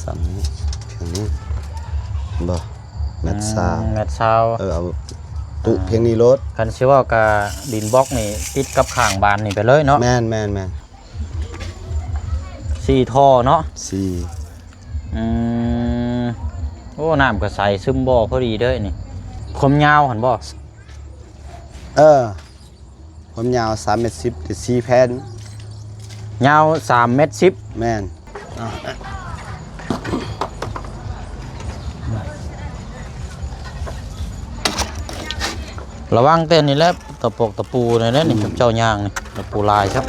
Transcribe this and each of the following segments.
ສາມນີ້ ເທິງນີ້ ເຫັນບໍ່? ແມັດຊາວ ອືມ ແມັດຊາວ ເອີ ເອົາຕຸພຽງນີ້ໂລດ. ຄັນຊິເວົ້າກະດິນບລັອກນີ້ຕິດກັບຂ້າງບານນີ້ໄປເລີຍເນາະ. ແມ່ນໆໆ ສີ່ທໍ່ເນາະ? ສີ່ ອືມ ໂອ້ ນ້ຳກະໃສຊຶມບໍ່ພໍດີເດີ້ນີ້. ຄວາມຍາວຫັ້ນບໍ່? ເອີ ຄວາມຍາວສາມແມັດສິບ ແຕ່ສີ່ແຜ່ນ ຍາວສາມແມັດສິບ. ແມ່ນ ລະວັງແຕ່ນີ້ແຫຼະ ຕະປົກຕະປູນີ້ແຫຼະນີ້ ອືມ ເຈົ້າຍ່າງນີ້ ຕະປູລາຍຊະ.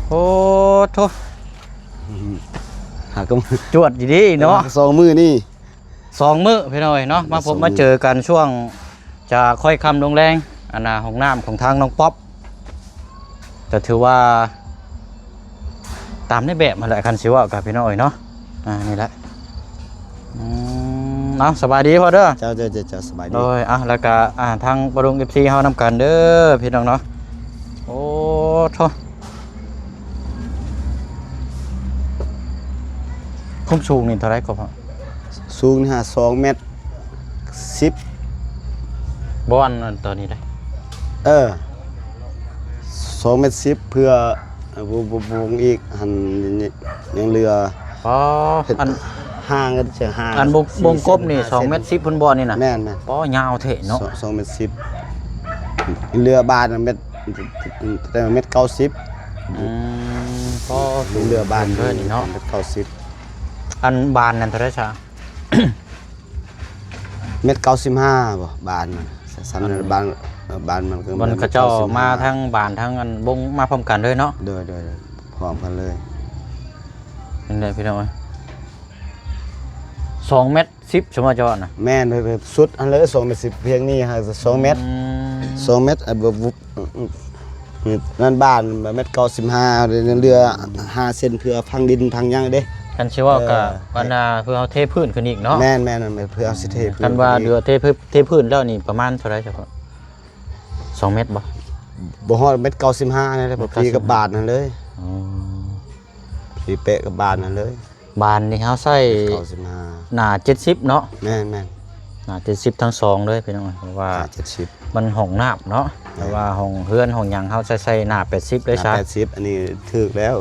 ໂອ້ໂທ້ ຫາກໍ ຈວດຢູ່ເດ້ເນາະ ສອງມື້ນີ້ ສອງມື້ພີ່ນ້ອງເອີຍເນາະ ມາພົບມາເຈີກັນຊ່ວງຈະຄ່ອຍຄ່ຳລົງແລງ ອັນນ່າ ຫ້ອງນ້ຳຂອງທາງນ້ອງປັອບ ກໍຖືວ່າຕາມໃນແບບຫັ້ນແຫຼະ ຄັນຊິເວົ້າກັບພີ່ນ້ອງເອີຍເນາະ. ອ່າ ນີ້ແຫຼະ ອືມ ເອົາ ສະບາຍດີພໍ່ເດີ. ເຈົ້າ ເຈົ້າ ເຈົ້າ ເຈົ້າ ສະບາຍດີ. ໂດຍ ອ່ະ ແລ້ວກະ ອ່າ ທາງປະລຸງ ເອັຟຊີ ເຮົານຳກັນເດີພີ່ນ້ອງເນາະ. ໂອ້ໂທ້ ຄວາມສູງນີ້ເທົ່າໃດກໍພໍ່? ສູງນີ້ຫາ ສອງແມັດສິບ ບໍ່ ອັນ ອັນ ຕອນນີ້ເດ້. ເອີ ສອງແມັດສິບ ເພື່ອ ເອີ ວົງ ວົງ ວົງອີກຫັ້ນ ຍັງເຫຼືອ ອໍ ອັນ ຫ່າງກັນ ຈະຫ່າງ ອັນວົງ ວົງກົບນີ້ ສອງແມັດສິບພຸ້ນບໍ່ນີ້ນະ? ແມ່ນໆ ອໍ ຍາວແທ້ເນາະ ສອງ ສອງແມັດສິບ ເຫຼືອບານແມັດ ແຕ່ແມັດເກົ້າສິບ. ອືມ ອໍ ເຫຼືອບານເລີຍນີ້ເນາະ ແມັດເກົ້າສິບ. ອັນບານນັ້ນເທົ່າໃດຊະ? ແມັດເກົ້າສິບຫ້າບໍ່ ບານມັນ ຊັ້ນ ອັນ ບານ ເອີ ບານມັນກໍ ມັນເຂົາເຈົ້າມາທັງບານທັງອັນບົງມາພ້ອມກັນເລີຍເນາະ? ໂດຍ ໂດຍ ໂດຍ ພ້ອມກັນເລີຍ. ຈັ່ງໃດພີ່ນ້ອງເອີຍ ສອງແມັດສິບ ສົມມຸດເຈົ້ານະ? ແມ່ນ ສຸດຫັ້ນເລີຍ ສອງແມັດສິບ ພຽງນີ້ຫາ ສອງແມັດ ອືມ ສອງແມັດ ອັນ ບໍ່ ນັ້ນບານແມັດເກົ້າສິບຫ້າ ເຫຼືອຫ້າເຊັນ ເພື່ອຝັງດິນຝັງຫຍັງເດ້. ຄັນຊິເວົ້າກະ ເອີ ອັນນ່າ ເພື່ອເຮົາເທພື້ນຂຶ້ນອີກເນາະ? ແມ່ນໆ ເພື່ອເຮົາຊິເທພື້ນ. ຄັນວ່າເຫຼືອເທພື້ນ ເທພື້ນແລ້ວນີ້ປະມານເທົ່າໃດສະ? ສອງແມັດບໍ່? ບໍ່ຮອດແມັດເກົ້າສິບຫ້ານີ້ແຫຼະ ແມັດເກົ້າສິບຫ້າ ພໍດີກັບບານຫັ້ນເລີຍ. ອໍ ພໍດີເປະກັບບານຫັ້ນເລີຍ. ບານນີ້ເຮົາໃຊ້ ເກົ້າສິບຫ້າ ໜ້າເຈັດສິບເນາະ? ແມ່ນໆ ໜ້າເຈັດສິບທັງສອງເລີຍພີ່ນ້ອງ ເພາະວ່າ ໜ້າເຈັດສິບ ມັນຫ້ອງນ້ຳເນາະ. ແມ່ນ ແຕ່ວ່າຫ້ອງເຮືອນຫ້ອງຫຍັງເຮົາໃຊ້ ໃຊ້ໜ້າແປດສິບເລີຍຊະ ໜ້າແປດສິບ ອັນນີ້ຖືກແລ້ວ.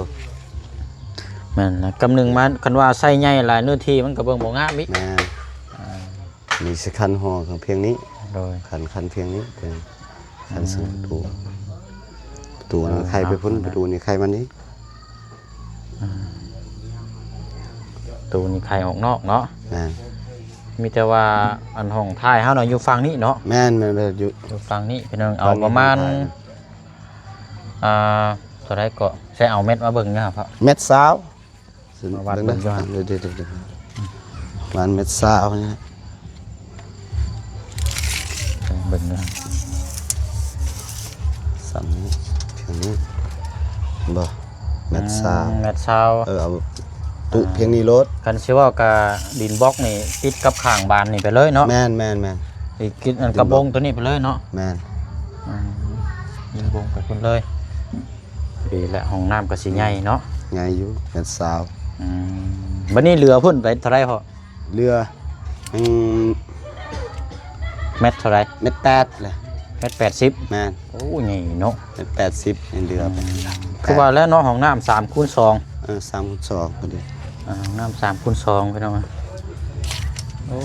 ແມ່ນ ກຳໜຶ່ງມາ ຄັນວ່າໃຊ້ໃຫຍ່ຫຼາຍເນື້ອທີ່ມັນກໍເບິ່ງບໍ່ງາມອີກ. ແມ່ນ ອ່າ ນີ້ຊິຄັນຫ້ອງພຽງນີ້. ໂດຍ ຄັນ ຄັນພຽງນີ້ເປັນຄັນ ອືມ ປະຕູ ປະຕູນັ້ນໄຂໄປພຸ້ນ ປະຕູນີ້ໄຂມານີ້. ອ່າ ປະຕູນີ້ໄຂອອກນອກເນາະ? ແມ່ນ ມີແຕ່ວ່າອັນຫ້ອງຖ່າຍເຮົານະຢູ່ຝັ່ງນີ້ເນາະ? ແມ່ນໆ ຢູ່ ຢູ່ຝັ່ງນີ້ພີ່ນ້ອງ. ເອົາປະມານ ອ່າ ເທົ່າໃດກໍ ໃຊ້ເອົາແມັດມາເບິ່ງເນາະ ແມັດຊາວ ມາວັດເບິ່ງຢູ່ຫັ້ນ ເດີໆໆ ປະມານແມັດຊາວນີ້ແຫຼະ ເບິ່ງຢູ່ຫັ້ນ ສ່ຳນີ້ ເຖິງນີ້ ເຫັນບໍ່? ແມັດຊາວ ອືມ ແມັດຊາວ ເອີ ເອົາຕຸພຽງນີ້ໂລດ. ຄັນຊິເວົ້າກະດິນບລັອກນີ້ຕິດກັບຂ້າງບານນີ້ໄປເລີຍເນາະ? ແມ່ນໆໆ ຕິດ ຕິດອັນກະບົງໂຕນີ້ໄປເລີຍເນາະ? ແມ່ນ ອືມ ດິນບົງໄປພຸ້ນເລີຍ. ດີແຫຼະ ຫ້ອງນ້ຳກໍຊິໃຫຍ່ເນາະ? ໃຫຍ່ຢູ່ ແມັດຊາວ. ອືມ ບັດນີ້ເຫຼືອພຸ້ນໄປເທົ່າໃດພໍ່? ເຫຼືອ ອືມ ແມັດເທົ່າໃດ? ແມັດແປດແຫຼະ ແມັດແປດສິບ. ແມ່ນ ໂອ້ ໃຫຍ່ເນາະ ແມັດແປດສິບ ຍັງເຫຼືອໄປ. ອືມ ຄືວ່າແລ້ວເນາະ ຫ້ອງນ້ຳສາມຄູນສອງ. ເອີ ສາມຄູນສອງພໍດີ. ອ່າ ຫ້ອງນ້ຳສາມຄູນສອງ ພີ່ນ້ອງ. ໂອ້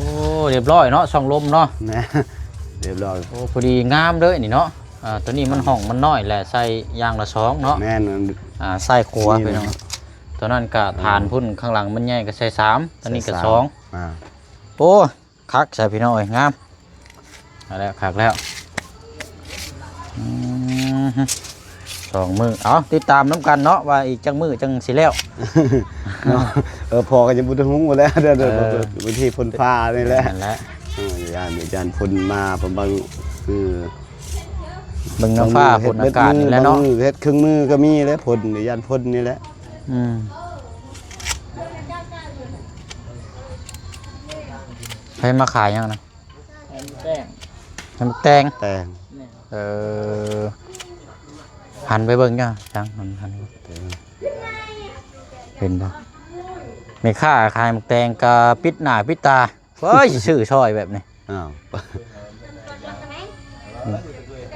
ລຽບຮ້ອຍເນາະ ຊ່ອງລົມເນາະ? ແມ່ນ ລຽບຮ້ອຍ. ໂອ້ ພໍດີງາມເລີຍນີ້ເນາະ. ອ່າ ຕົວນີ້ມັນຫ້ອງມັນນ້ອຍແຫຼະ ໃສ່ຢ່າງລະສອງເນາະ. ແມ່ນ ອ່າ ຊ້າຍຂວາພີ່ນ້ອງ. ຕົວນັ້ນກະຖານພຸ້ນ ຂ້າງຫຼັງມັນໃຫຍ່ກະໃສ່ສາມ ອັນນີ້ກະສອງ. ອ່າ ໂອ້ ຄັກໃສ່ພີ່ນ້ອງເອີຍ ງາມ. ເອົາແລ້ວ ຄັກແລ້ວ. ອືມ ສອງມື້ ເອົາ ຕິດຕາມນຳກັນເນາະ ວ່າອີກຈັກມື້ຈັ່ງຊິແລ້ວເນາະ. ເອີ ພໍ່ກໍຍັງບໍ່ໄດ້ຮູ້ແຫຼະ ເອີ ບາງທີຝົນຟ້ານີ້ແຫຼະ ນັ້ນແຫຼະ. ເອີ ຢ້ານ ຢ້ານຝົນມາ ບາງ ບາງ ເອີ ເບິ່ງນຳຟ້າຝົນອາກາດນີ້ແຫຼະເນາະ. ບາງມື້ເຮັດເຄິ່ງມື້ກໍມີແຫຼະ ຝົນ ຢ້ານຝົນນີ້ແຫຼະ. ອືມ. ໃຜມາຂາຍຫຍັງນະ? ຂາຍໝາກແຕງ ຂາຍໝາກແຕງ ແຕງ ແມ່ນ ເອີ ຫັນໄປເບິ່ງເນາະ ຈັ່ງ ຫັນ ຫັນ ເອີ ເຫັນບໍ່? ແມ່ຄ້າຂາຍໝາກແຕງກໍປິດໜ້າປິດຕາ ເອີຍ ຊື້ຊ່ອຍແບບນີ້ ອ້າວ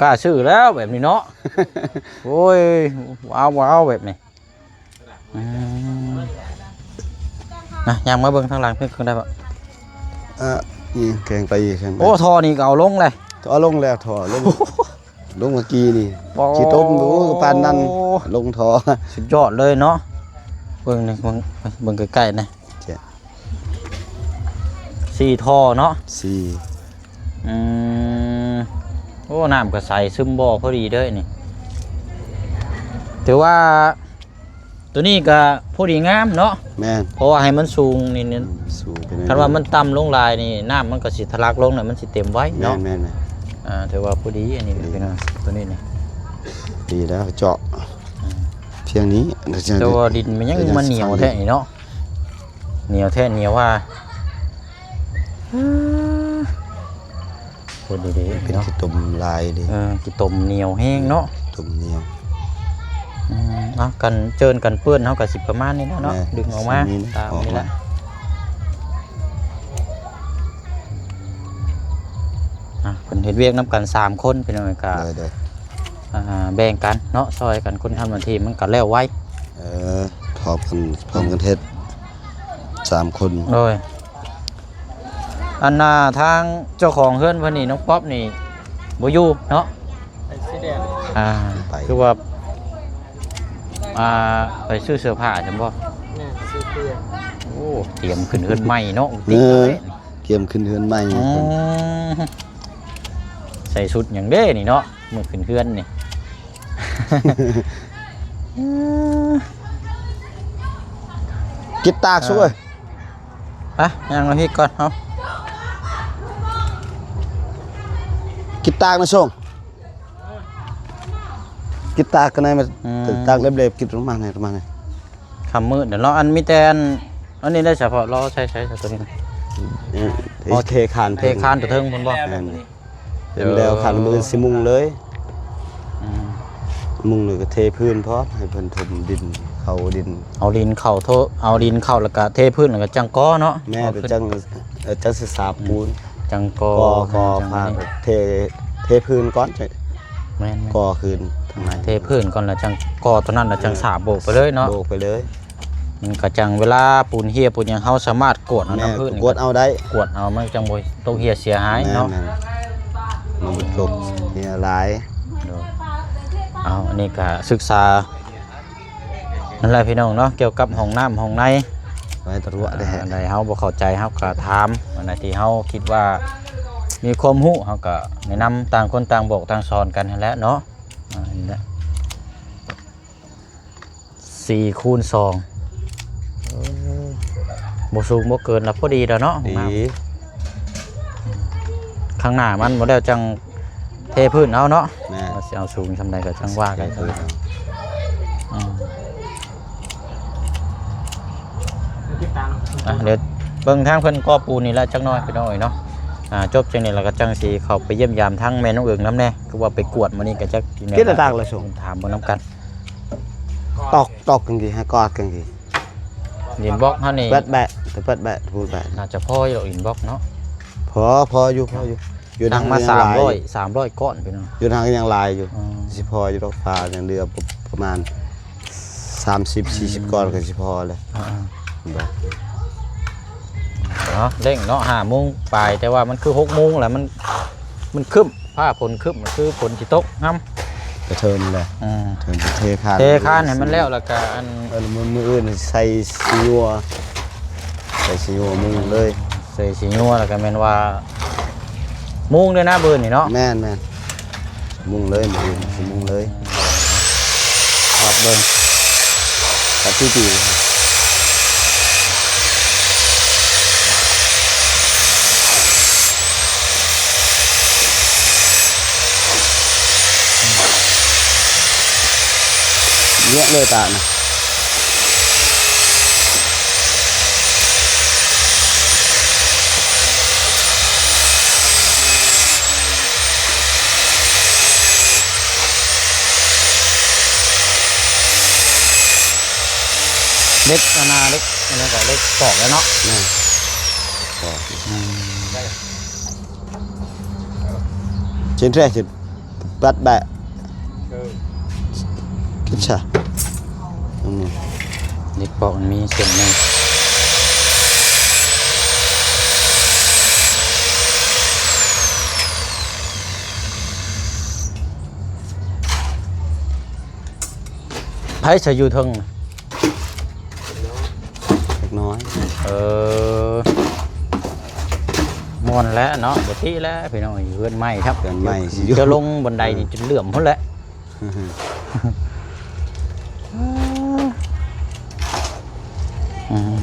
ກ້າຊື້ແລ້ວແບບນີ້ເນາະ ໂອ້ຍ ເອົາ ເອົາແບບນີ້ ອືມ ນະ ຍ່າງມາເບິ່ງທາງຫຼັງເພິ່ນ ເຄື່ອງໄດ້ບໍ່? ເອີ ນີ້ແກງໄປອີກ ໂອ້ ທໍ່ນີ້ກໍເອົາລົງເລີຍ ເອົາລົງແລ້ວ ທໍ່ລົງ ລົງເມື່ອກີ້ນີ້ ປາດ ຂີ້ຕົມ ໂອ້ ປານນັ້ນ ລົງທໍ່ ສຸດຍອດເລີຍເນາະ ເບິ່ງນີ້ ເບິ່ງ ເບິ່ງໃກ້ໆນີ້ ສີ່ທໍ່ເນາະ ສີ່ ອືມ ໂອ້ ນ້ຳກໍໃສຊຶມບໍ່ພໍດີເດີ້ນີ້ ຖືວ່າ ໂຕນີ້ກໍພໍດີງາມເນາະ ແມ່ນ ເພາະວ່າໃຫ້ມັນສູງນິດໜຶ່ງ ອືມ ສູງໄປໜ້ອຍ ຄັນວ່າມັນຕ່ຳລົງຫຼາຍນີ້ ນ້ຳມັນກໍຊິທະລັກລົງ ແລ້ວມັນຊິເຕັມໄວເນາະ ແມ່ນໆ ອ່າ ຖືວ່າພໍດີ ອັນນີ້ ດີ ເປັນໂຕນີ້ນີ້ ດີແລ້ວເຈາະ ອືມ ພຽງນີ້ ແຕ່ວ່າດິນມັນຍັງ ຍັງ ມັນໜຽວແທ້ນີ້ເນາະ ໜຽວແທ້ໜຽວວ່າ ໂອ້ ດີໆ ເປັນ ເນາະ ຂີ້ຕົມຫຼາຍເດ້ ເອີ ຂີ້ຕົມໜຽວແຮງເນາະ ຂີ້ຕົມໜຽວ ອືມ ເອົາ ກັນເຈີນກັນເປື້ອນເຮົາກໍຊິປະມານນີ້ແຫຼະເນາະ ແມ່ນ ດຶງອອກມາ ຊິມີ ຕາມນີ້ແຫຼະ ອອກມາ ອ່ະ ເພິ່ນເຮັດວຽກນຳກັນສາມຄົນ ພີ່ນ້ອງ ກໍ ໂດຍໆ ອ່າ ແບ່ງກັນເນາະ ຊ່ອຍກັນ ຄົນທຳໜ້າທີ່ມັນກໍແລ້ວໄວ ເອີ ພ້ອມກັນ ພ້ອມກັນເຮັດສາມຄົນ ໂດຍ ອັນນ່າ ທາງເຈົ້າຂອງເຮືອນເພິ່ນນີ້ ນ້ອງປັອບນີ້ບໍ່ຢູ່ເນາະ ໄປຊາຍແດນ ອ່າ ໄປ ຄືວ່າ ອ່າ ໄປຊື້ເສື້ອຜ້າຊັ້ນບໍ່? ແມ່ນ ຊື້ເຄື່ອງ ໂອ້ ຕຽມຂຶ້ນເຮືອນໃໝ່ເນາະ ເອີ ກຽມຂຶ້ນເຮືອນໃໝ່ ອືມ ໃສ່ຊຸດຫຍັງເດ້ນີ້ເນາະ ມື້ຂຶ້ນເຮືອນນີ້ ກິດຕາກ ເອີ ຊຸກເອີຍ ໄປ ຍ່າງມາພີ້ກ່ອນເຮົາ ກິດຕາກນະຊົງ ກິດຕາກກັນໄດ້ມາ ອືມ ຕາກເລັບໆ ກິດລົງມານີ້ ລົງມານີ້ ຄ່ຳມືດແລ້ວເນາະ ອັນມີແຕ່ອັນ ອັນນີ້ໄດ້ສະເພາະລໍ້ໃຊ້ໃຊ້ຕົວນີ້ນະ ອືມ ອໍ ເທຄານ ເທຄານຕົວເທິງພຸ້ນບໍ່? ແມ່ນ ເຕັມແລ້ວ ເອີ ຄານມື້ຊິມຸງເລີຍ ອືມ ມຸງແລ້ວກໍເທພື້ນພ້ອມ ໃຫ້ເພິ່ນຖົມດິນ ເຂົ້າດິນ ເອົາດິນເຂົ້າ ເອົາດິນເຂົ້າ ແລ້ວກໍເທພື້ນ ແລ້ວກໍຈັ່ງກໍ່ເນາະ ແມ່ນ ຈັ່ງ ເອີ ຈັ່ງຊິສາບປູນ ຈັ່ງກໍ່ ກໍ່ ກໍ່ ຈັ່ງ ພາ ເທ ເທພື້ນກ່ອນ ແມ່ນໆ ກໍ່ຄືນ ເທພື້ນກ່ອນ ແລ້ວຈັ່ງກໍ່ຕົວນັ້ນ ແລ້ວຈັ່ງສາບໂບກໄປເລີຍເນາະ ໂບກໄປເລີຍ ມັນກໍຈັ່ງເວລາປູນເຮ່ຍປູນຫຍັງ ເຮົາສາມາດກວດເອົາ ແມ່ນ ນ້ຳພື້ນ ກວດເອົາໄດ້ ກວດເອົາ ມັນຈັ່ງບໍ່ຕົກເຮ່ຍເສຍຫາຍເນາະ ແມ່ນໆ ມັນບໍ່ຕົກເຮ່ຍຫຼາຍ ໂດຍ ເອົາ ອັນນີ້ກໍສຶກສາ ນັ້ນແຫຼະພີ່ນ້ອງເນາະ ກ່ຽວກັບຫ້ອງນ້ຳຫ້ອງໃນ ໄວ້ຕະຫຼວະແດ່ ອັນໃດເຮົາບໍ່ເຂົ້າໃຈ ເຮົາກໍຖາມ ອັນໃດທີ່ເຮົາຄິດວ່າມີຄວາມຮູ້ ເຮົາກໍແນະນຳ ຕ່າງຄົນຕ່າງບອກຕ່າງສອນກັນຫັ້ນແຫຼະເນາະ ອ່າ ນີ້ແຫຼະ ສີ່ຄູນສອງ ເອີ ບໍ່ສູງບໍ່ເກີນລະ ພໍດີລະເນາະ ດີ ຫ້ອງນ້ຳ ຂ້າງໜ້າມັນບໍ່ແລ້ວຈັ່ງເທພື້ນເອົາເນາະ ແມ່ນ ວ່າຊິເອົາສູງສ່ຳໃດກໍຈັ່ງວ່າກັນ ເທພື້ນເອົາ ອືມ ອ່ະ ດຽວເບິ່ງທາງເພິ່ນກໍ່ປູນນີ້ລະຈັກໜ້ອຍ ພີ່ນ້ອງເອີຍເນາະ ອ່າ ຈົບຈັ່ງນີ້ລະກໍຈັ່ງຊິເຂົ້າໄປຢ້ຽມຢາມທາງແມ່ນ້ອງເອີງນຳແດ່ ຄືວ່າໄປກວດມື້ນີ້ກໍຈັກຊິແນວໃດ ເຮັດແນວຕ່າງລະ ສົ່ງ ຖາມເບິ່ງນຳກັນ ຕອກ ຕອກກັນກີ້ ໃຫ້ກອດກັນກີ້ ອິນບັອກເຮົານີ້ ເປີດແບະ ເປີດແບະ ເປີດແບະ ໜ້າຈະພໍຢູ່ດອກ ອິນບັອກເນາະ ພໍ ພໍຢູ່ ພໍຢູ່ ຢູ່ທາງມາສາມຮ້ອຍ ສາມຮ້ອຍກ້ອນພີ່ນ້ອງ ຢູ່ທາງຍັງຫຼາຍຢູ່ ອືມ ຊິພໍຢູ່ດອກ ຝາຍັງເຫຼືອປະ ປະມານສາມສິບ ສີ່ສິບກ້ອນກໍຊິພໍແລ້ວ ອ່າໆ ເນາະ ເລັ່ງເນາະ ຫ້າໂມງປາຍ ແຕ່ວ່າມັນຄືຫົກໂມງແລ້ວ ມັນ ມັນຄຶ້ມ ຟ້າຝົນຄຶ້ມ ມັນຄືຝົນຊິຕົກນຳ ກະເທີນແຫຼະ ອືມ ເທີນເທຄານ ເທຄານໃຫ້ມັນແລ້ວ ແລ້ວກະອັນ ເອີ ມື້ ມື້ອື່ນໃສ່ສີຍົວ ໃສ່ສີຍົວມຸງເລີຍ ໃສ່ສີຍົວ ແລ້ວກະແມ່ນວ່າມຸງເລີຍນະ ມື້ອື່ນນີ້ເນາະ ແມ່ນໆ ມຸງເລີຍ ມື້ອື່ນຊິມຸງເລີຍ ຮັບເບິ່ງ ຕັດຕີໆ ເຍາະເລີຍຕານະ. ເຫຼັກອັນນາ ເຫຼັກອັນນັ້ນກໍເຫຼັກປອກແລ້ວເນາະ. ແມ່ນ ປອກ. ອືມ ເຊັ່ນແທ້ ເຊັ່ນ ປັດແບະ ເອີ ກິນຊະ. ອືມ ເຫຼັກປອກມັນມີເສັ້ນໜຶ່ງ. ໃຜຊະຢູ່ເທິງ? ເດັກນ້ອຍ. ເອີ ມ່ວນແຫຼະເນາະ ປົກກະຕິແຫຼະພີ່ນ້ອງ. ເຮືອນໃໝ່ຄັບ ເຮືອນໃໝ່ຊິຢູ່ ຈະລົງບັນໄດນີ້ ອືມ ຈົນເຫຼື້ອມພຸ້ນແຫຼະ. ອືມ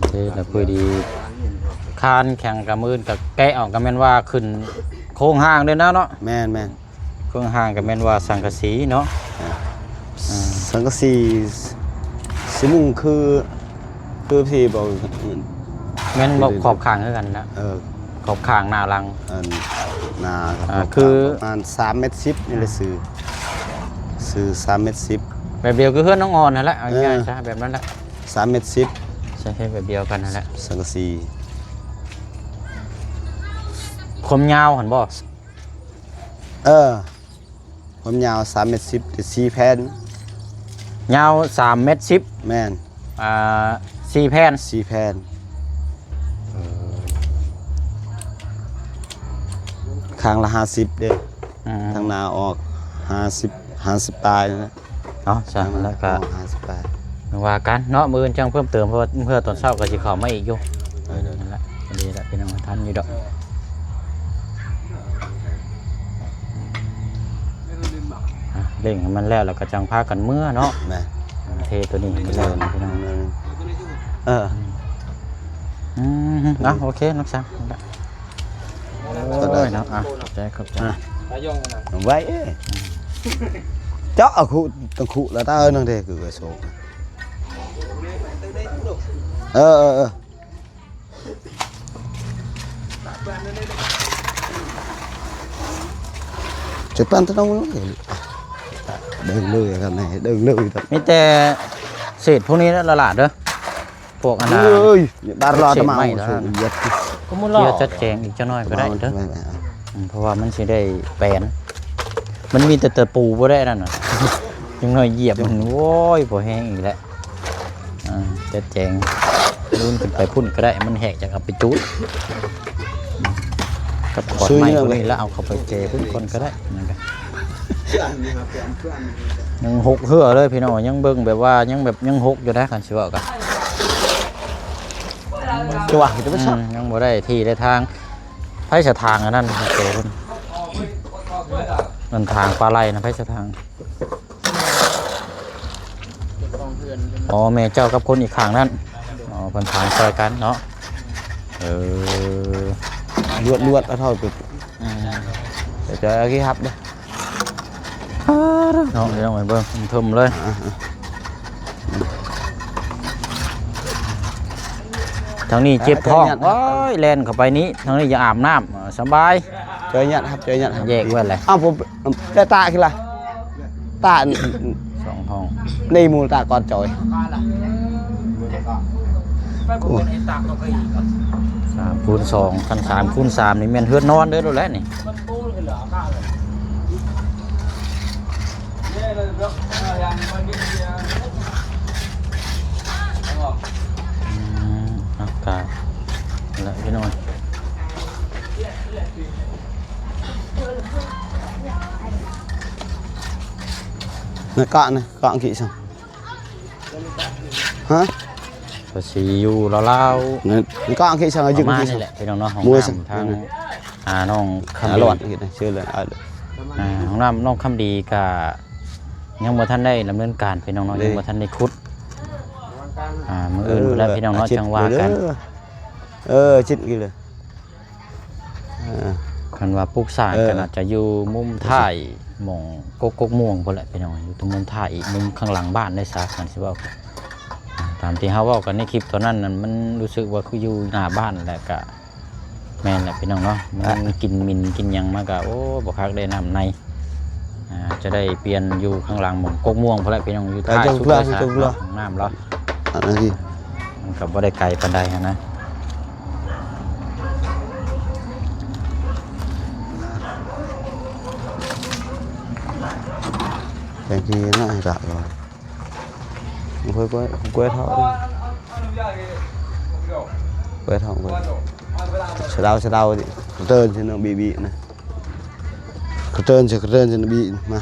ເທລະພໍດີ ຄານແຂງກະມື້ນກະແກະອອກ ກະແມ່ນວ່າຂຶ້ນໂຄງຮ່າງເດີນະເນາະ. ແມ່ນໆ. ເຄື່ອງຮ່າງກໍແມ່ນວ່າສັງກະສີເນາະ. ອ່າ ອ່າ ສັງກະສີ ຊິມຸງຄື ຄືທີ່ບອກ ແມ່ນບໍ່ ຂອບຂ້າງຄືກັນນະ. ເອີ ຂອບຂ້າງໜ້າຫຼັງ ອັນ ໜ້າ ອ່າ ຄືປະມານສາມແມັດສິບນີ້ແຫຼະ ອ່າ ຊື່ ຊື່ສາມແມັດສິບ ແບບດຽວຄືເຮືອນນ້ອງອ່ອນຫັ້ນແຫຼະ. ເອົາ ເອີ ງ່າຍຊະ ແບບນັ້ນແຫຼະ ສາມແມັດສິບ ໃຊ້ແບບດຽວກັນຫັ້ນແຫຼະ ສັງກະສີ. ຄວາມຍາວຫັ້ນບໍ່? ເອີ ຄວາມຍາວສາມແມັດສິບ ແຕ່ສີ່ແຜ່ນ. ຍາວສາມແມັດສິບ? ແມ່ນ. ອ່າ ສີ່ແຜ່ນ? ສີ່ແຜ່ນ. ເອີ ຂ້າງລະຫ້າສິບເດ້. ອືມ ທາງໜ້າອອກຫ້າສິບ ຫ້າສິບປາຍນະ. ເອົາ ຊັ້ນແລ້ວກໍ ຫ້າສິບປາຍ ວ່າກັນເນາະ ມື້ອື່ນຈັ່ງເພີ່ມເຕີມ ເພາະວ່າເພື່ອຕອນເຊົ້າກໍຊິເຂົ້າມາອີກຢູ່. ເອີ ນັ້ນແຫຼະ ດີລະ ພີ່ນ້ອງ ທັນຢູ່ດອກ. ອ່ະ ເລັ່ງໃຫ້ມັນແລ້ວ ແລ້ວກໍຈັ່ງພາກັນເມືອເນາະ. ແມ່ນ. ເທໂຕນີ້ໃຫ້ມັນແລ້ວ ພີ່ນ້ອງ. ເອີ ອືມ ອ່ະ ໂອເຄ ນ້ອງສັງ. ໂອ້ຍເນາະ ອ່ະ ຂອບໃຈ ຂອບໃຈ. ໄວ້ເອີຍ ເຈາະເອົາຄຸ ຕ້ອງຄຸລະຕາເອີຍ ນັ່ງເດ້ ຄືໄອ້ໂຊກ. ເອີ ເອີ ເອີ ຈະປັນຕະນອງ ເດີງເລີຍກັນ ເດີງເລີຍ. ມີແຕ່ເສດພວກນີ້ລະຫຼາດເດີ. ພວກອັນນັ້ນ ເອີຍ ບາດລອດມາ ເສດໄມ້ລະ ເສດເຫຍຍດ ກໍບໍ່ລອດ ເພື່ອຈັດແຈງອີກຈັກໜ້ອຍກໍໄດ້ເດີ. ແມ່ນໆ ອືມ ເພາະວ່າມັນຊິໄດ້ແປນ ມັນມີແຕ່ຕະປູບໍ່ໄດ້ນັ້ນນະ ຈັກໜ້ອຍຢຽບມັນ ໂອ້ຍ ບໍ່ແຮງອີກແລ້ວ. ອ່າ ຈັດແຈງ ລຸ້ນຂຶ້ນໄປພຸ້ນກໍໄດ້ ມັນແຫກ ຈັ່ງເອົາໄປຈູດ ອືມ ກັບຂອນໄມ້ພວກນີ້ ແລ້ວເອົາເຂົ້າໄປແຈພຸ້ນກ່ອນກໍໄດ້ ນັ້ນກະ ຍັງຫົກເທື່ອເລີຍພີ່ນ້ອງ ຍັງເບິ່ງແບບວ່າ ຍັງແບບ ຍັງຫົກຢູ່ໄດ໋ ຄັນຊິເວົ້າກະ ຈະວ່າ ອືມ ຍັງບໍ່ໄດ້ທີ່ໄດ້ທາງ. ໃຜສະທາງອັນນັ້ນ ເຈົ້າເພິ່ນ ມັນທາງປາໄຫຼນະ ໃຜສະທາງ? ອໍ ແມ່ເຈົ້າກັບຄົນອີກຂ້າງນັ້ນ. ອໍ ເພິ່ນຖາມຊ່ອຍກັນເນາະ. ເອີ ລວດໆ ເອົາເທົ່າ ອືມ ຈະເອົາທີ່ຮັບເດີ. ເນາະ ພີ່ນ້ອງ ເບິ່ງເທິມເລີຍ. ອ່າ ທາງນີ້ເຈັບທ້ອງ ອ່າ ໂອ້ຍ ແລ່ນເຂົ້າໄປນີ້ ທາງນີ້ຢາກອາບນ້ຳ ສະບາຍ. ເຈີຍຍັດ ຮັບເຈີຍຍັດ ແຍກໄວ້ແຫຼະ. ເອົ້າ ຜົມ ແຕ່ຕາຄືລະ ຕາ ສອງຫ້ອງ ໃນໝູ່ຕາກ່ອນຈອຍ. ໂອ້ຍ ສາມຄູນສອງ ຄັນສາມຄູນສາມນີ້ແມ່ນເຮືອນນອນເດີໂລດແຫຼະນີ້. ອືມ ອາກາດ ແລະ ພີ່ນ້ອງ ນະກະນະ ກະກິຊັ້ນ ຮະ ກໍຊິຢູ່ລາວໆ ນະກະກິຊັ້ນ ປະມານນີ້ແຫຼະ ພີ່ນ້ອງເນາະ. ຫ້ອງນ້ຳທາງ ອ່າ ນ້ອງຄຳດີ ອ່າ ຫ້ອງນ້ຳນ້ອງຄຳດີກະຍັງບໍ່ທັນໄດ້ດຳເນີນການ ພີ່ນ້ອງເນາະ ຍັງບໍ່ທັນໄດ້ຂຸດ. ອ່າ ມື້ອື່ນພຸ້ນລະ ເອີ ພີ່ນ້ອງເນາະ ຈັ່ງວ່າກັນ. ເອີ ຈິດກິນເລີຍ. ເອີ ຄັນວ່າປຸກສ້າງ ເອີ ກໍໜ້າຈະຢູ່ມຸມທ້າຍ ໝ່ອງກົກ ກົກມ່ວງພຸ້ນແຫຼະ ພີ່ນ້ອງ ຢູ່ຕະມຸນທ້າຍ ອີກມຸມຂ້າງຫຼັງບ້ານໄດ້ຊະ ຄັນຊິເວົ້າ. ຕາມທີ່ເຮົາເວົ້າກັນໃນຄລິບຕອນນັ້ນນັ້ນ ມັນຮູ້ສຶກວ່າຄືຢູ່ໜ້າບ້ານ ແລ້ວກະ ແມ່ນແຫຼະ ພີ່ນ້ອງເນາະ ມັນກິນໝິ່ນກິນຫຍັງມາກະ ໂອ້ ບໍ່ຄັກໄດ໋ ນ້ຳໃນ ອ່າ ຈະໄດ້ປ່ຽນຢູ່ຂ້າງຫຼັງໝ່ອງກົກມ່ວງພຸ້ນແຫຼະ ໄປນອນຢູ່ທ້າຍສຸດເລີຍ ສະ ຫ້ອງນ້ຳລາວ ອັນນັ້ນ ມັນກໍບໍ່ໄດ້ໄກປານໃດຫັ້ນນະ. ແຕ່ງທີ່ໜ້າໃຫ້ກະ ເປີດເຮົາ ເປີດເຮົາ ສະເດົາ ສະເດົາ ກະເຕີນຊິນະ ບີບີນະ ກະເຕີນຊິ ກະເຕີນຊິນະ ບີມາ.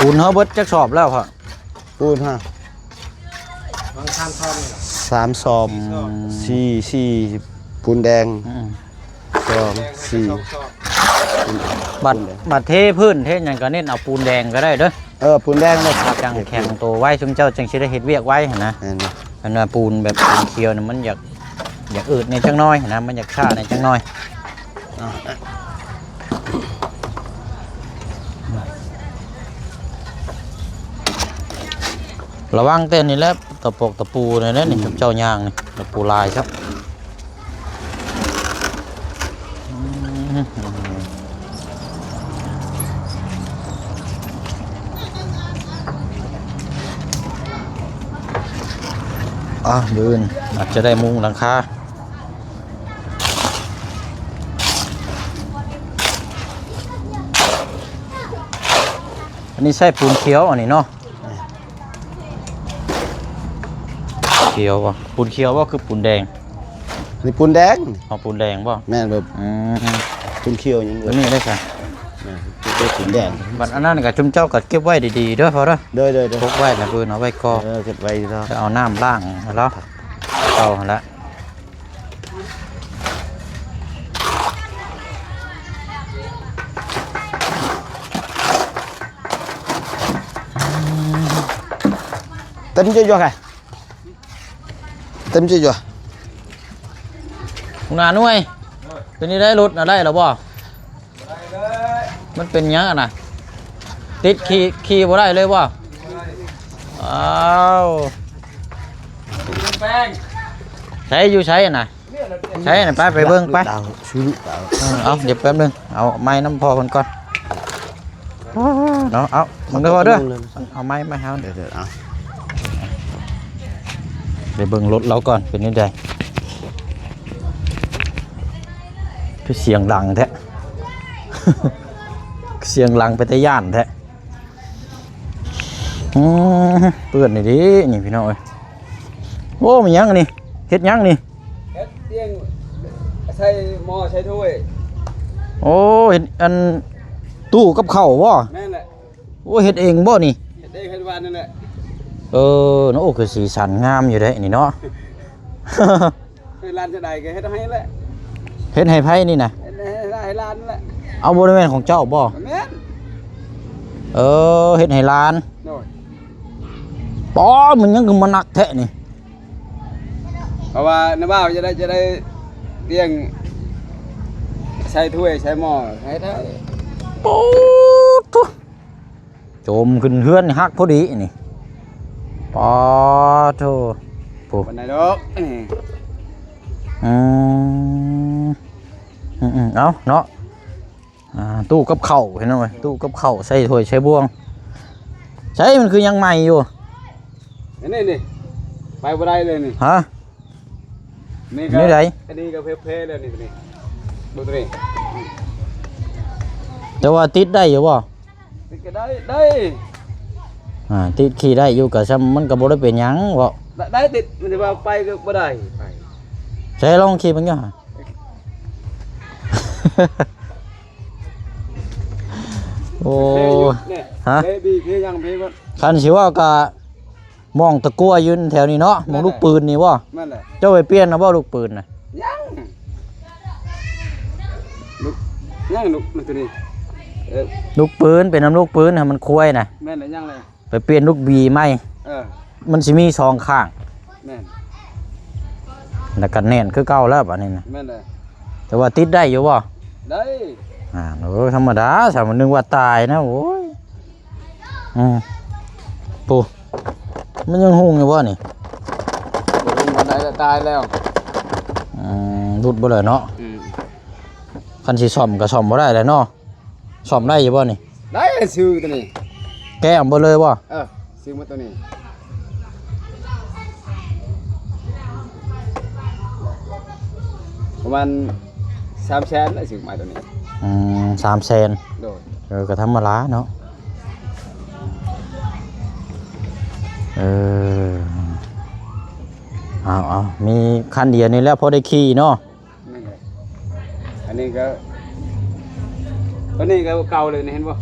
ປູນເຮົາເບິດຈັກສອບແລ້ວພໍ່? ປູນຮະ ຫວ່າງສາມຊອບນີ້ລະ ສາມຊອບ ສີ່ຊອບ ສີ່ ສີ່ ປູນແດງ ອືມ ສອງ ສີ່ ສອງຊອບ ບັດ ບັດເທພື້ນເທຫຍັງກໍເນັ້ນເອົາປູນແດງກໍໄດ້ເດີ້ ເອີ ປູນແດງເນາະ ຈັງແຂງໂຕໄວ ຊຸມເຈົ້າຈັ່ງຊິໄດ້ເຮັດວຽກໄວຫັ້ນນະ ແມ່ນ ອັນວ່າປູນແບບປູນຂຽວນີ້ມັນຢາກ ຢາກອືດແດ່ຈັກໜ້ອຍຫັ້ນນະ ມັນຢາກຊ້າແດ່ຈັກໜ້ອຍ. ລະວັງແຕ່ນີ້ແຫຼະ ຕະປົກຕະປູນີ້ແຫຼະນີ້ ອືມ ເຈົ້າຍ່າງນີ້ ຕະປູຫຼາຍຊະ. ອ່າ ມື້ອື່ນອາດຈະໄດ້ມຸງຫຼັງຄາ. ອັນນີ້ໃຊ້ປູນຂຽວອັນນີ້ເນາະ ຂຽວບໍ່? ປູນຂຽວບໍ່ ຄືປູນແດງ? ນີ້ປູນແດງ. ເອົາປູນແດງບໍ່? ແມ່ນ ແບບ ອືມ ປູນຂຽວຫຍັງ ແບບນີ້ໄດ້ຊະ ແມ່ນ ເປັນປູນແດງ. ບັດອັນນັ້ນກໍ ຊຸມເຈົ້າກໍເກັບໄວ້ດີໆເດີ້ພໍ່ເດີ້. ໂດຍໆໆ ປົກໄວ້ນະ ເພິ່ນເອົາໄວ້ກ່ອນ ເອີ ເກັບໄວ້ຢູ່ແລ້ວ ເອົານ້ຳລ້າງແລ້ວ ເອົາຫັ້ນລະ. ເຕັມເຈຍຢູ່ແທ້ ເຕັມເຈຍຢູ່. ຫົວໜ້າໜ່ວຍ ເປັນຈັ່ງໃດ ລົດນະ ໄດ້ແລ້ວບໍ່? ມັນເປັນຫຍັງຫັ້ນນະ? ຕິດ ຂີ່ ຂີ່ບໍ່ໄດ້ເລີຍບໍ່? ອ້າວ ແປງ ໃສ ຢູ່ໃສຫັ້ນນະ? ໃສນະ? ໄປ ໄປເບິ່ງໄປ ເອີ ເອົາ ດຽວແປັບໜຶ່ງ ເອົາໄມ້ນຳພໍ່ເພິ່ນກ່ອນເນາະ. ເອົາ ເບິ່ງເດີພໍ່ເດີ ເອົາໄມ້ມາໃຫ້ເຮົາ ເດີ ເດີ ເອົາ ໄປເບິ່ງລົດລາວກ່ອນ ເປັນຈັ່ງໃດ ຄືສຽງດັງແທ້ ສຽງດັງເປັນຕາຢ້ານແທ້. ອືມ ເປື້ອນນີ້ເດ້ ນີ້ພີ່ນ້ອງເອີຍ. ໂອ້ ແມ່ນຫຍັງອັນນີ້? ເຮັດຫຍັງນີ້? ເຮັດຕຽງໃສ່ໝໍ້ໃສ່ຖ້ວຍ. ໂອ້ ເຮັດອັນ ຕູ້ກັບເຂົ້າບໍ່? ແມ່ນແຫຼະ. ໂອ້ ເຮັດເອງບໍ່ນີ້? ເຮັດເອງ ເຮັດວານນີ້ແຫຼະ. ເອີ ເນາະ ໂອ້ ຄືສີສັນງາມຢູ່ເດ້ນີ້ເນາະ. ເຮັດຮ້ານຈະໄດ້ກໍເຮັດໃຫ້ແຫຼະ. ເຮັດໃຫ້ໃຜນີ້ນະ? ເຮັດໃຫ້ຫຼານແຫຼະ. ເອົາ ບໍ່ໄດ້ແມ່ນຂອງເຈົ້າບໍ່? ແມ່ນ. ເອີ ເຮັດໃຫ້ຫຼານ. ໂດຍ. ປາ ມັນຫຍັງຄືມາໜັກແທ້ນີ້? ເພາະວ່ານ້າບ່າວຈະໄດ້ ຈະໄດ້ຕຽງໃສ່ຖ້ວຍໃສ່ໝໍ້ໃຫ້ໄດ້. ໂອ້ໂທ້. ໂຈມຂຶ້ນເຮືອນນີ້ ຫັກພໍດີນີ້. ປາໂທ້ ໂອ້ ປານໃດດອກ. ອືມ ອືມໆ ເອົາເນາະ. ອ່າ ຕູ້ກັບເຂົ້າ ພີ່ນ້ອງເອີຍ ຕູ້ກັບເຂົ້າ ໃສ່ຖ້ວຍໃສ່ບ່ວງ. ໃສ ມັນຄືຍັງໃໝ່ຢູ່? ອັນນີ້ນີ້ ໄປບໍ່ໄດ້ເລີຍນີ້. ຮະ? ນີ້ກໍ ນີ້ໃດ? ອັນນີ້ກໍເພໆແລ້ວນີ້ ນີ້ເບິ່ງຕົວນີ້. ແຕ່ວ່າຕິດໄດ້ຢູ່ບໍ່? ຕິດກໍໄດ້ ໄດ້. ອ່າ ຕິດຂີ່ໄດ້ຢູ່ ກໍຊ່ຳ ມັນກໍບໍ່ໄດ້ເປັນຫຍັງເບາະ. ໄດ້ ໄດ້ຕິດ ມັນຊິວ່າໄປກໍບໍ່ໄດ້ ໄປ. ໃສ່ລອງຂີ່ເບິ່ງຢູ່ຫາ. ໂອ້ ຮະ? ເບບີ ເພຍັງ ເພໝົດ. ຄັນຊິເວົ້າກໍ ໝ່ອງຕະກົວຢູ່ແຖວນີ້ເນາະ ໝ່ອງລູກປືນນີ້ບໍ່? ແມ່ນແຫຼະ. ເຈົ້າໄປປ່ຽນແລ້ວບໍ່ລູກປືນນະ? ຍັງ. ລູກ ຍັງລູກ ມັນຕົວນີ້. ເອີ ລູກປືນ ເປັນນຳລູກປືນຫັ້ນ ມັນຄວາຍນະ. ແມ່ນແຫຼະ ຍັງແຫຼະ. ໄປປ່ຽນລູກບີໃໝ່. ເອີ ມັນຊິມີສອງຂ້າງ. ແມ່ນ. ແລ້ວກໍແໜ້ນຄືເກົ່າແລ້ວບາດນີ້ນະ. ແມ່ນແຫຼະ. ແຕ່ວ່າຕິດໄດ້ຢູ່ບໍ່? ໄດ້. ອ່າ ໂອ້ ທຳມະດາ ສາວ ນຶກວ່າຕາຍນະ ໂອ້ຍ. ອືມ ປູ ມັນຍັງຮຸ່ງຢູ່ບໍ່ນີ້? ບໍ່ຮຸ່ງປານໃດລະ ຕາຍແລ້ວ. ອືມ ຫຼຸດເບິດແລ້ວເນາະ. ອືມ ຄັນຊິສ້ອມກໍສ້ອມບໍ່ໄດ້ແຫຼະເນາະ. ສ້ອມໄດ້ຢູ່ບໍ່ນີ້? ໄດ້ ຊື້ຕົວນີ້ ແກະອອກເບິດເລີຍບໍ່? ເອີ ຊື້ໝົດຕົວນີ້ ປະມານສາມແສນ ໄດ້ຊື້ມາຕົວນີ້. ອືມ ສາມແສນ. ໂດຍ. ເອີ ກໍທຳມະດາເນາະ. ເອີ ເອົາໆ ມີຄັນດຽວນີ້ແຫຼະ ພໍໄດ້ຂີ່ເນາະ. ນັ້ນແຫຼະ ອັນນີ້ກໍ ຕົວນີ້ກໍເກົ່າເລີຍນີ້ ເຫັນບໍ່?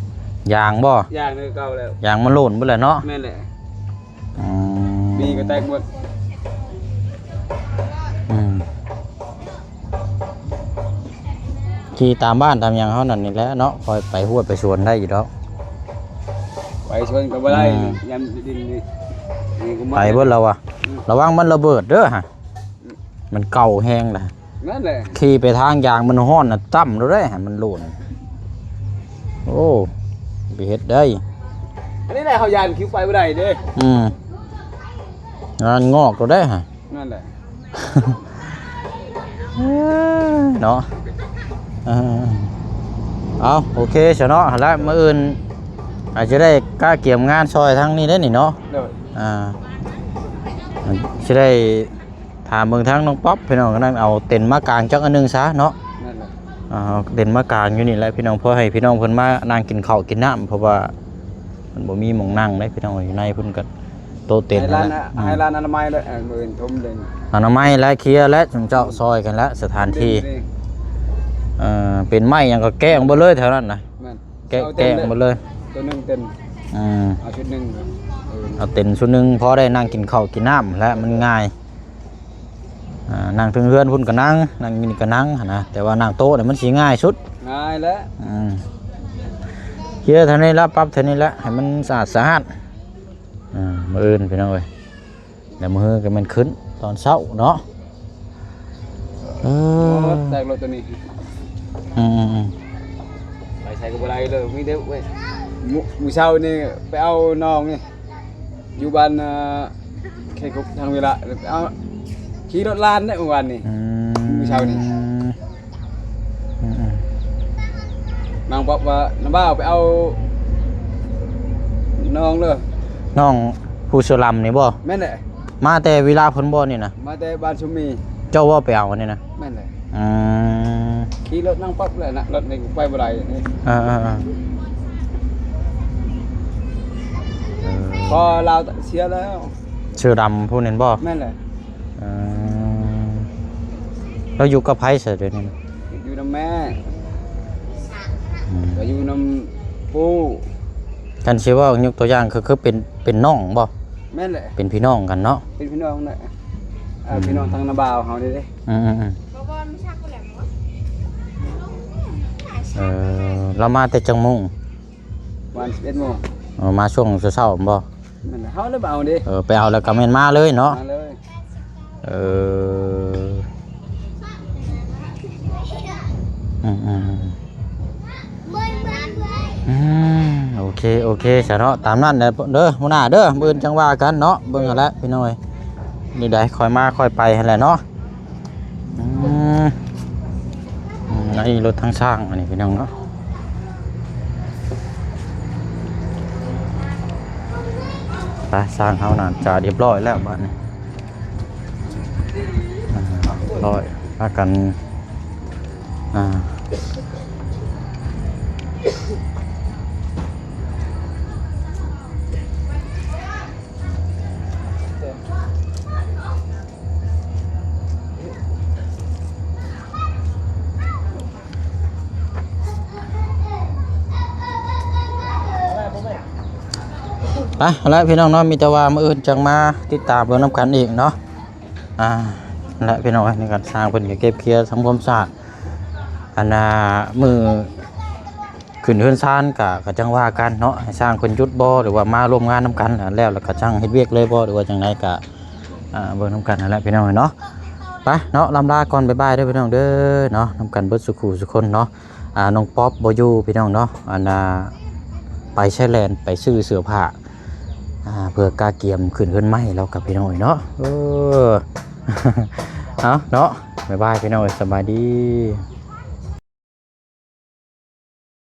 ຢາງບໍ່? ຢາງນີ້ເກົ່າແລ້ວ ຢາງມັນໂຫຼນເບິດແລ້ວເນາະ. ແມ່ນແຫຼະ. ອືມ ມີກໍແຕກໝົດ. ອືມ ຂີ່ຕາມບ້ານຕາມຫຍັງເຮົານັ້ນນີ້ແຫຼະເນາະ ຄ່ອຍໄປຮວດໄປສວນໄດ້ຢູ່ດອກ. ໄປສວນກໍບໍ່ໄດ້. ອືມ ຍາມດິນນີ້ ນີ້ກໍ ໄປເບິດແລ້ວວະ. ອືມ ລະວັງມັນລະເບີດເດີ. ມັນເກົ່າແຮງນະ. ນັ້ນແຫຼະ ຂີ່ໄປທາງຢາງມັນຮ້ອນນະ ຈ້ຳໂລດເດ້ ໃຫ້ມັນໂຫຼນ. ໂອ້ ໄປເຮັດໄດ້ ອັນນີ້ແຫຼະ ເຮົາຢ້ານຄິວໄປບໍ່ໄດ້ເດ້. ອືມ ງານງອກໂລດເດ້. ນັ້ນແຫຼະ ເນາະ. ເອີ ເອົາ ໂອເຄຊະເນາະ ແລະ ມື້ອື່ນອາດຈະໄດ້ກະກຽມງານຊ່ອຍທາງນີ້ໄດ້ນີ້ເນາະ. ໂດຍ. ອ່າ ຊິໄດ້ ຖາມເບິ່ງທາງນ້ອງປັອບ ພີ່ນ້ອງ ກຳລັງເອົາເຕັນມາກາງຈັກອັນໜຶ່ງຊະເນາະ. ນັ້ນແຫຼະ ອ່າ ເອົາເຕັນມາກາງຢູ່ນີ້ແຫຼະ ພີ່ນ້ອງ ເພື່ອໃຫ້ພີ່ນ້ອງເພິ່ນມານັ່ງກິນເຂົ້າກິນນ້ຳ ເພາະວ່າມັນບໍ່ມີໝ່ອງນັ່ງເດ້ ພີ່ນ້ອງ. ຢູ່ໃນພຸ້ນກໍໂຕະເຕັນ ໃຫ້ຮ້ານ ນັ້ນແຫຼະ ອະ ໃຫ້ຮ້ານອະນາໄມເດີ ເອີ ມື້ອື່ນຖົມເລີຍ ອະນາໄມ ແລະ ເຄຍ ແລະ ຊຸມເຈົ້າຊ່ອຍກັນ ແລະ ສະຖານທີ່ ເອີ ເປັນໄມ້ຫຍັງກໍແກະອອກເບິດເລີຍແຖວນັ້ນນະ. ແມ່ນ ແກະ ເອົາເຕັນ ແກະອອກເບິດເລີຍ ໂຕໜຶ່ງເຕັນ. ອືມ ເອົາຊຸດໜຶ່ງ ເອີ ເອົາເຕັນຊຸດໜຶ່ງ ພໍໄດ້ນັ່ງກິນເຂົ້າກິນນ້ຳ ແລະ ມັນງ່າຍ. ອ່າ ນັ່ງເທິງເຮືອນພຸ້ນກໍນັ່ງ ນັ່ງຢູ່ນີ້ກໍນັ່ງຫັ້ນນະ ແຕ່ວ່ານັ່ງໂຕະນີ້ມັນຊິງ່າຍສຸດ. ງ່າຍແຫຼະ. ອືມ ເຄຍເທົ່ານີ້ລະ ປັບເທົ່ານີ້ລະ ໃຫ້ມັນສະອາດສະອ້ານ. ອ່າ ມື້ອື່ນ ພີ່ນ້ອງເອີຍ ແລ້ວມື້ຮືກໍແມ່ນຂຶ້ນຕອນເຊົ້າເນາະ. ເອີ ແຕກລົດຕົວນີ້. ອືມໆໆ ໄປໃສກໍບໍ່ໄດ້ເລີຍ ມີແຕ່ ມື້ ມື້ເຊົ້ານີ້ໄປເອົານ້ອງນີ້ ຢູ່ບ້ານ ເອີ ເຂດຄຸກທາງເວລາ ເອົາ ຂີ່ລົດລານເດ້ມື້ວານນີ້. ອືມ ມື້ເຊົ້ານີ້ ອືມໆ ນາງບອກວ່າ ນ້າບ່າວໄປເອົານ້ອງເດີ ນ້ອງຜູ້ເສື້ອດຳນີ້ບໍ່? ແມ່ນແຫຼະ. ມາແຕ່ເວລາເພິ່ນບໍ່ນີ້ນະ? ມາແຕ່ບ້ານຊຸມມີ. ເຈົ້າບໍ່ໄປເອົາອັນນີ້ນະ? ແມ່ນແຫຼະ. ອືມ ຂີ່ລົດນາງປັອບແຫຼະນະ ລົດນີ້ໄປບໍ່ໄດ້ນີ້. ເອີໆໆ ເອີ ພໍ່ລາວເສຍແລ້ວ. ເສື້ອດຳຜູ້ນັ້ນບໍ່? ແມ່ນແຫຼະ. ເອີ ແລ້ວຢູ່ກັບໃຜຊະດຽວນີ້ນະ? ຢູ່ນຳແມ່. ອືມ ກໍຢູ່ນຳປູ່. ຄັນຊິເວົ້າຍົກຕົວຢ່າງ ຄື ຄືເປັນ ເປັນນ້ອງບໍ່? ແມ່ນແຫຼະ ເປັນພີ່ນ້ອງກັນເນາະ. ເປັນພີ່ນ້ອງແຫຼະ. ອ່າ ອືມ ພີ່ນ້ອງທາງນ້າບ່າວເຮົານີ້ເດ້. ອືມໆໆ ເອີ ລາວມາແຕ່ຈັກໂມງ? ປະມານສິບເອັດໂມງ. ເອີ ມາຊ່ວງເຊົ້າໆ ແມ່ນບໍ່? ແມ່ນແຫຼະ ເຮົາໄດ້ໄປເອົາເດ້. ເອີ ໄປເອົາແລ້ວກໍແມ່ນມາເລີຍເນາະ. ມາເລີຍ. ເອີ ອືມໆໆ ອືມ ໂອເຄ ໂອເຄຊະເນາະ ຕາມນັ້ນແຫຼະເດີ ຫົວໜ້າເດີ ມື້ອື່ນຈັ່ງວ່າກັນເນາະ. ເບິ່ງຫັ້ນແຫຼະພີ່ນ້ອງເອີຍ ແນວໃດຄ່ອຍມາຄ່ອຍໄປຫັ້ນແຫຼະເນາະ. ອືມ ອືມ ອັນນີ້ລົດທາງຊ່າງອັນນີ້ພີ່ນ້ອງເນາະ. ໄປ ຊ່າງເຮົາໜ້າຈະຮຽບຮ້ອຍແລ້ວບາດນີ້. ອ່າ ຮຽບຮ້ອຍ ພາກັນ ອ່າ ໄປ ເອົາລະພີ່ນ້ອງເນາະ ມີແຕ່ວ່າມື້ອື່ນຈັ່ງມາຕິດຕາມເບິ່ງນຳກັນອີກເນາະ. ອ່າ ແລະ ພີ່ນ້ອງເອີຍ ນີ້ກໍຊ່າງເພິ່ນກໍເກັບເຄຍທຳຄວາມສະອາດ ອັນນ່າ ມື້ຂຶ້ນເຮືອນຊານກໍ ກໍຈັ່ງວ່າກັນເນາະ ໃຫ້ຊ່າງເພິ່ນຢຸດບໍ່ ຫຼືວ່າມາຮ່ວມງານນຳກັນ ແລ້ວ ແລ້ວກໍຈັ່ງເຮັດວຽກເລີຍບໍ່ ຫຼືວ່າຈັ່ງໃດກໍ ອ່າ ເບິ່ງນຳກັນຫັ້ນແຫຼະພີ່ນ້ອງເນາະ. ໄປເນາະ ລ່ຳລາກ່ອນ ບາຍບາຍເດີພີ່ນ້ອງເດີເນາະ ນຳກັນເບິດສູ່ຄູ່ສູ່ຄົນເນາະ. ອ່າ ນ້ອງປັອບບໍ່ຢູ່ພີ່ນ້ອງເນາະ ອັນນ່າ ປໃຊ້ແລ່ນໄປຊື້ເສື້ອຜ້າ ອ່າ ເພື່ອກະກຽມຂຶ້ນເຮືອນໃໝ່ແລ້ວກັບພີ່ນ້ອງເອີຍເນາະ. ເອີ ເອົາເນາະ ບາຍບາຍພີ່ນ້ອງເອີຍ ສະບາຍດີ.